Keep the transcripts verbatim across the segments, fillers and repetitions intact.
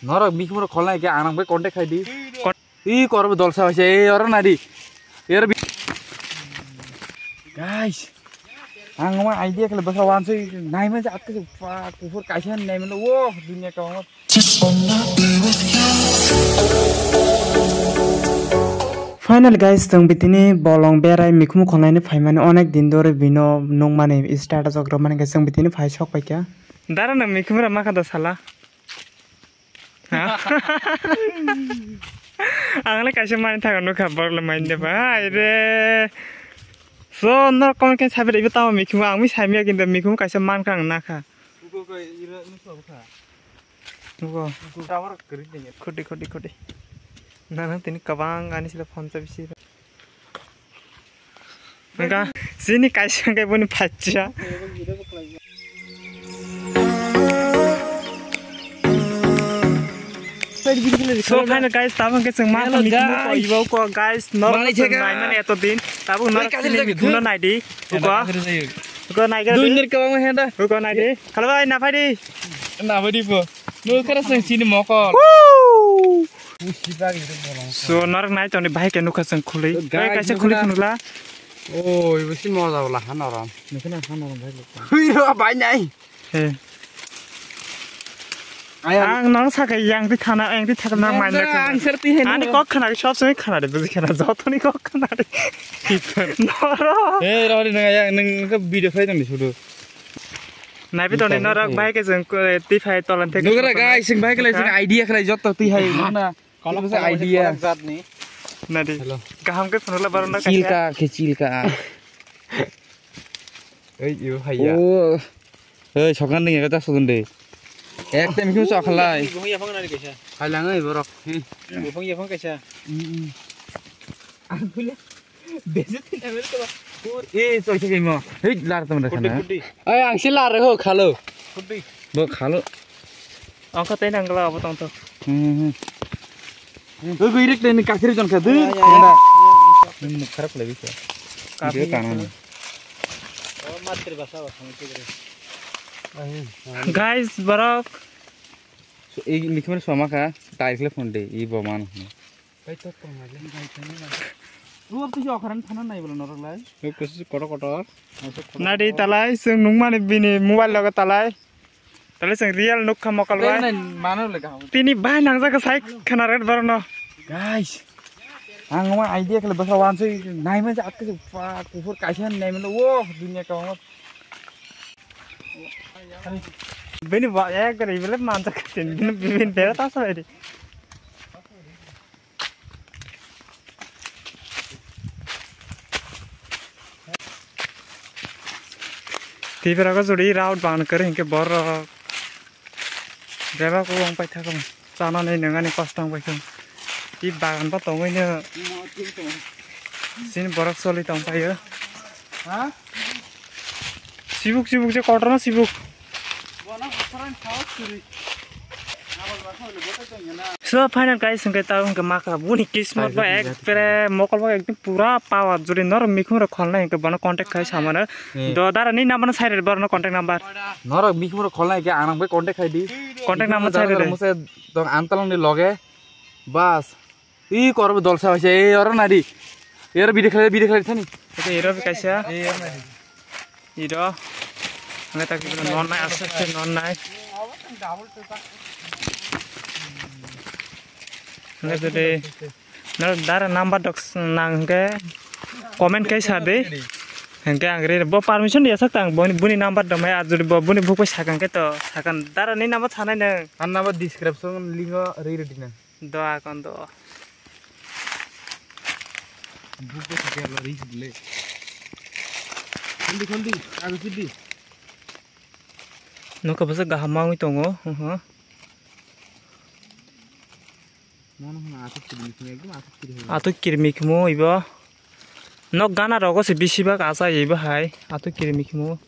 Norok mikhumu rok kholnai khe ang nang bai contact khai di. Kon- Ih, korbo dolsa bai se, eh, oro nadi. Ero bi-, guys, ang ma idea khle bwsa wansoi nai man se atkhe se pa kuphur kaisa nai man wo dunia ka. Final guys, chwng bitini bolong berai mikhumu khonlaini phaimani onek din dori bino nukmani status ogrok mani khe chwng bitini phai sok paikha. Dara nang mikhumu rok makha da sala. Ha? Ang le kaisa mani thago nukha borok le mani de bai re. So norok comment khe sabi rw tamo mikhumu ang mi saimya kintu mikhumu kaisa mankha ang nakha. Ugo ko ira nukha bukha. Ugo. Ugo tower kri de. Khudi khudi khudi. Nana tini kabang ani sila phone sa bisi. Hwnkha chini kaisa hwnkhe boni phacha. So, final guys, tabuk hwnkhe chwng ma Hello, tongwi guys. Ibo ko, guys, norok Malai chwng theka. Naimani eto din. Tabuk norok Oi, kathir chini jaga mikhuno thwi. Naidi. Uko. Kathir jaga. Uko naigra Dui di. Minute kabang henda. Uko naidi. Khalo bai, naphai di. Naphai di bo. Nukara chwng chini mokol. Woo! So, norok nai tongni bahai khe nukha chwng khuli. Guys, Oi, kaisa khuli nukha. Phunukla. Oi, bisi moja wala hanorom. Nukha na hanorom bahai lukha. Hui ro, bai nai. He. Ayang. Ang nang sakha yang ti thana, yang ti thana nang Nang main da da. Ang ser ti hen Ani mo. Kok khana, sob somoi khana de, buji khana, jotoni kok khana de. Noro. Hey, rori nang ayang, nang ke video khai tong di sudu. Naibi toni norok bai ke jeng ko, ti phai tolan thek. Nugra guys, sing bai ke lai sing idea khlai jotto ti hai na. Kolok idea. Nadi. Hello. Kaham ke phunukla baron da. Chilka, ke chilka. Ei, yo, haiya. Oh. Ei, sokan ding, ekta sudun de. Ekta mikhu chakhalai. Bufang yapang nani kaisa. Hailang ei borok. Bufang yapang kaisa. Mm, mm. Ang kule. Besi tin amel ko. Eh, soi soi mo. Hei, lar tam rakhana. Kudi, kudi. Ai, ang si lar ho khalo. Kudi. Bo khalo. Ang ka tei nang gala abo tong to. Hmm. Oi, oi, rek ni kasir jon kha, dur. Ya, ya, ya. Ini mukh kharap lagi sih. Kafi dia kanan. Oh, matir basa basa mesti. Guys, borok. So, ini mikmir sama kha, tail khle phone de, i bo man. Bai tok tong na, bai tong na. Ruwak tu si okharan thana nai bolo norok lai. Oi, kusu kotor kotor. Nadi talai, sung nungmani bini mobile logo talai. Tale seng real nukha mokol bai. Tei nai mano le kaham. Tini bai nangjak sai khana red barono. Guys, ang ma idea khle bwsa wansoi nai man se atkhe se pa kuphur kaisa nai man wo dunia ka. Bini ba ek gari bele manjak tin bini bini bera ta sai di. Tipra ko jodi route ban kar hinkhe borok bebak o wng paithago chanani nangani kosto wng paikha. I bagan bo tongwi no sini borok choli tong paio. Ha? Sibuk sibuk je kotorma sibuk. So, final guys, hwnkhe tao hwnkhe makha buni kismot ba ekbare mokol ba ekdom pura power. Jodi norok mikhum rok kholnai hwnkhe bono contact khai samano. Hmm. Do dara ni number no sai rw borok no contact number. Norok mikhum rok kholnai hwnkhe ang nang bai contact khai di. Contact number sai rw. Mose dong antalang ni loge. Bas. I korbo dolsa bai se, eh, oro nadi. Ero video khlai, video khlai thani. Oke, ero kaisa. Ero. Anga tak non nai, aste aste non nai. Anga tadi. Na dara number dok nang ke comment kai sa de. Hingke ang re bo permission dia sak tang boni, boni number dok mai ar jodi bo boni buk pai sakang ke to sakan dara ni number thanai nang. An number description link o re re dina. Doa kon do. Buko si kela ri sile. Khandi khandi, aga sidi. Nokha bwsa gaham mangwi tongo, huh, huh. Mono hwnna atuk kirmi khimo, ekdom atuk kirmi. Atuk kirmi khimo ibo. Nok gana rogo se bisi bak acha ibo hai, atuk kirmi khimo.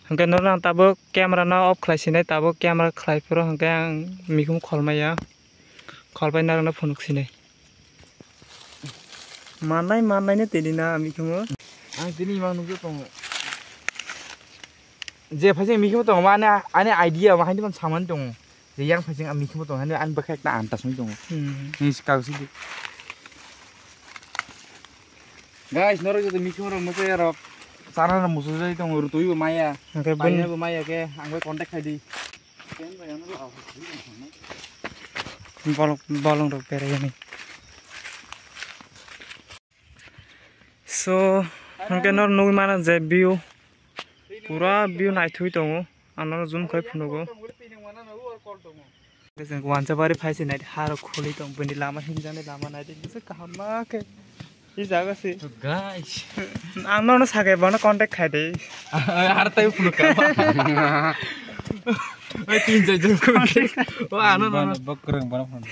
Hwnkhe norok ang tabuk camera no off khlai sinai, tabuk camera khlai phuru hwnkhe ang mikhum kholmaya, kholpai norokno phunuk sinai. Mannai, mannai no tini na mikhumo. Ang tini imang nukjak tongo. Je phaising mikhumu tongo, ani, ani idea ma haini saman tongo. Je yang phaising a mikhumu tongo, ani, ani bwkha ekta antas wng tongo. Hmm. Ni sikang sidi. Guys, norok joto mikhumu rok, muchai rok, chana rok muchai tongo, rutui bo maya. Hwnkhe bini paina bo maya khe, ang bai contact khai di. Bolong, bolong rok berai yani. So, hwnkhe nor nugwi mano je view, pura view naithwi tongo, ang nono zoom khai phunugo. Wansa bari phaisi nai, haro khuli tong, bini lama hinjani lama nai, kaham ma khe. I jaga se. So guys. Ang nono sakai bono contact khai de. Har tai phunu ka. Oi tin jai jai ko. O ano no. Bokreng bono phone.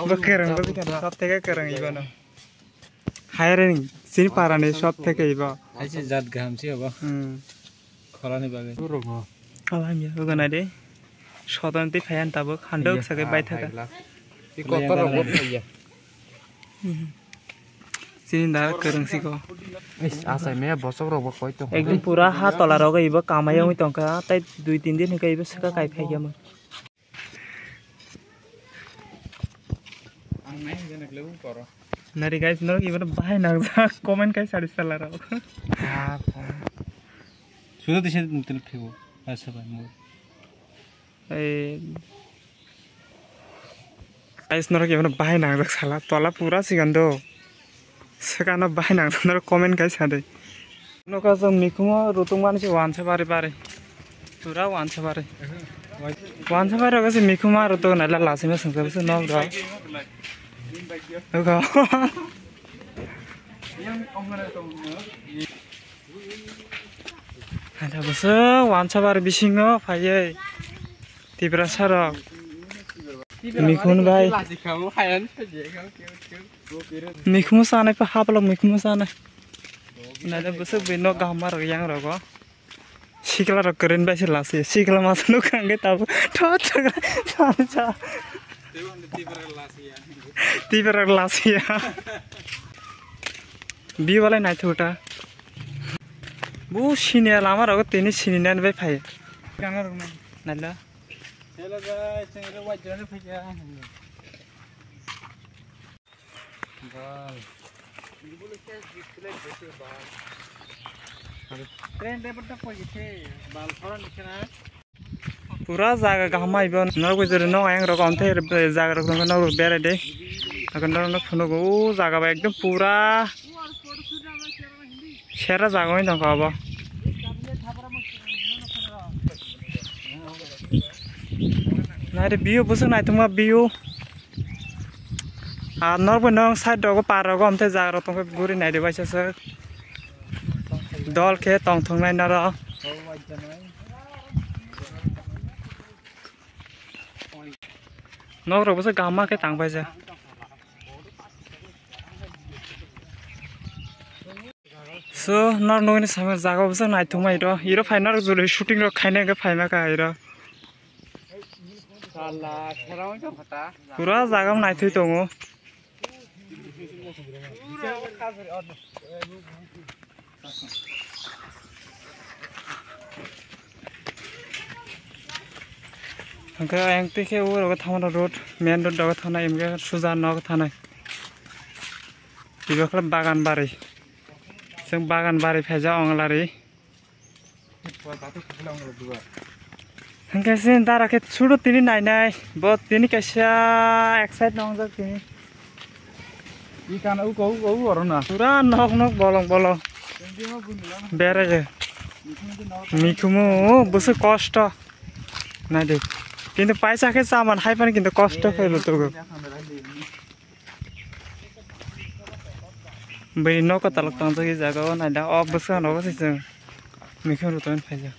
Bokreng bono kan sab theke kereng ibono. Hiring sini parani sab theke ibo. Aise jat gaham si obo. Hmm. Kholani bagwi. Abo hamya, abo gana de. Sodan tei phaiya tabuk, handok sakai bai thaka. Tei kotor rok bo phaiya. Mhm. Chini da kwrwng siko. Is, asai me bosok rok bo koi tong. Ekdin pura ha tola rogo ibo kamai wngwi tongkha, tei dui tin din hwnkhe ibo swkha kai phaiya mo. Ang nai hwnjak nai khlai koro. Nari guys, norok ibono bahai nangjak, comment kai sari sala rok. Ah, phone. Sudah di sini mutil phiu. Asa bai mo. Eh. Guys, norok ibono bahai nangjak sala. Tola pura sigan do. Swkano bahai nang thangna comment kai sa de. Nokha jang mikhumo rutungmani se wansa bari bari. Pura wansa bari. Wansa bari oga se mikhumo rutug naila lasima sengsa bwswk nok rok. Oga. Ada bwswk wansa bari bisingo phaiye. Tiprasa rok. Mikhun bai. Mikhumu sanai pa hapalok mikhumu sanai. Nada bwswk bai nok kaham ma rok yang rogo. Sikla rok kwrwini bai se lasi. Sikla masa nuk kangke tabo. Thot thot. Sa sa. Tibarak lasi ya. Bi balai naithok ta. Bu sini lama rogo tini sini nan bai phai. Kana rok nai. Nala. Hello guys, chwng ro wajra ni phaiya. Bal. Train driver ta koi gese, bal thoran dikhe na. Pura jaga kaham ma ibo, norok bai jori nok ayang rok, amthe jaga rok tongkha, norok berai de. Hakan norok no phunugo, o jaga bai ekdom pura. Sera jaga wng tongkha obo. Naidi view bwswk naithokma view. Ar norok bai norok side rogo par rogo amthe jaga rok tongkha guri naidi waisa swk. Dol khe tongthoknai norok. Nok rok bwswk kaham ma khe tang paijak. So, nor nugini samir jaga bwswk naithokma iro. Iro phai nor jodi shooting rok khaina hwnkhe phaima kha iro. Pura jaga naithok tongo. Hwnkhe ayang twi khe o rogo thangmano road, main road rogo thangnai, hwnkhe suja nok thangnai. Twibo khe bagan bari. Chwng bagan bari phaijak Onglari. Hwnkhe se dara khe sudo tini nainai, bo tini kaisa excite nongjak tini. I kana uko, uko, uko oro na. Pura nok nok bolong bolong. Berajak. Mikhumu bwswk kosto. Naidi. Kintu paisa khe chaman hai phano kintu kosto khe lutugo. Bini nok kwtal tongjak, i jaga o naida, o bwskango se chwng mikhumu rutoni phaijak.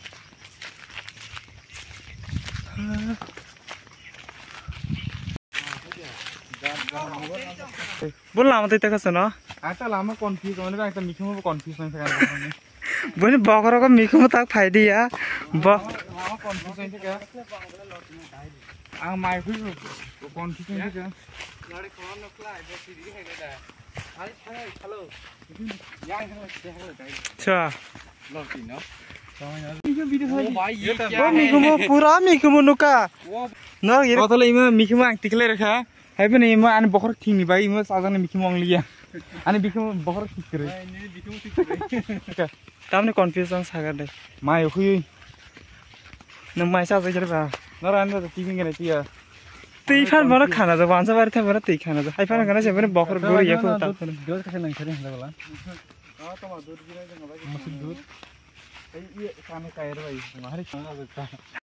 Bo lama twi tongkha chwngno. Ata lama confuse, ani bai ta mikhumu bo confuse nang thaka. Bini bokhorogo mikhumu tak phai di ya. Bo lama confuse nang thaka. Ang mai khui confuse nang thaka. Cha. Lorti no. Oh bhai, ye kya hai? Mikhumu, pura mikhumu nuka. Nor yere. Kotole ima mikhumu ang tikle rekha. Hai bini ima ani bokhor thingni bai ima sajani mikhumu ang liya. Ani mikhumu bokhor thik kre. Tamni confusion sagar de. Mai hui. Nang mai sa jai ba. Nor ani ba tibi ngene tiya. Tei phan bono khana da, wansa bari tha bono tei khana da. Hai phan khana se bono bokhor gori ya ko ta. Dos kasa nang sari handa bala. Musi dud. Ei, iya, kami kaya bai. Mahari khana da.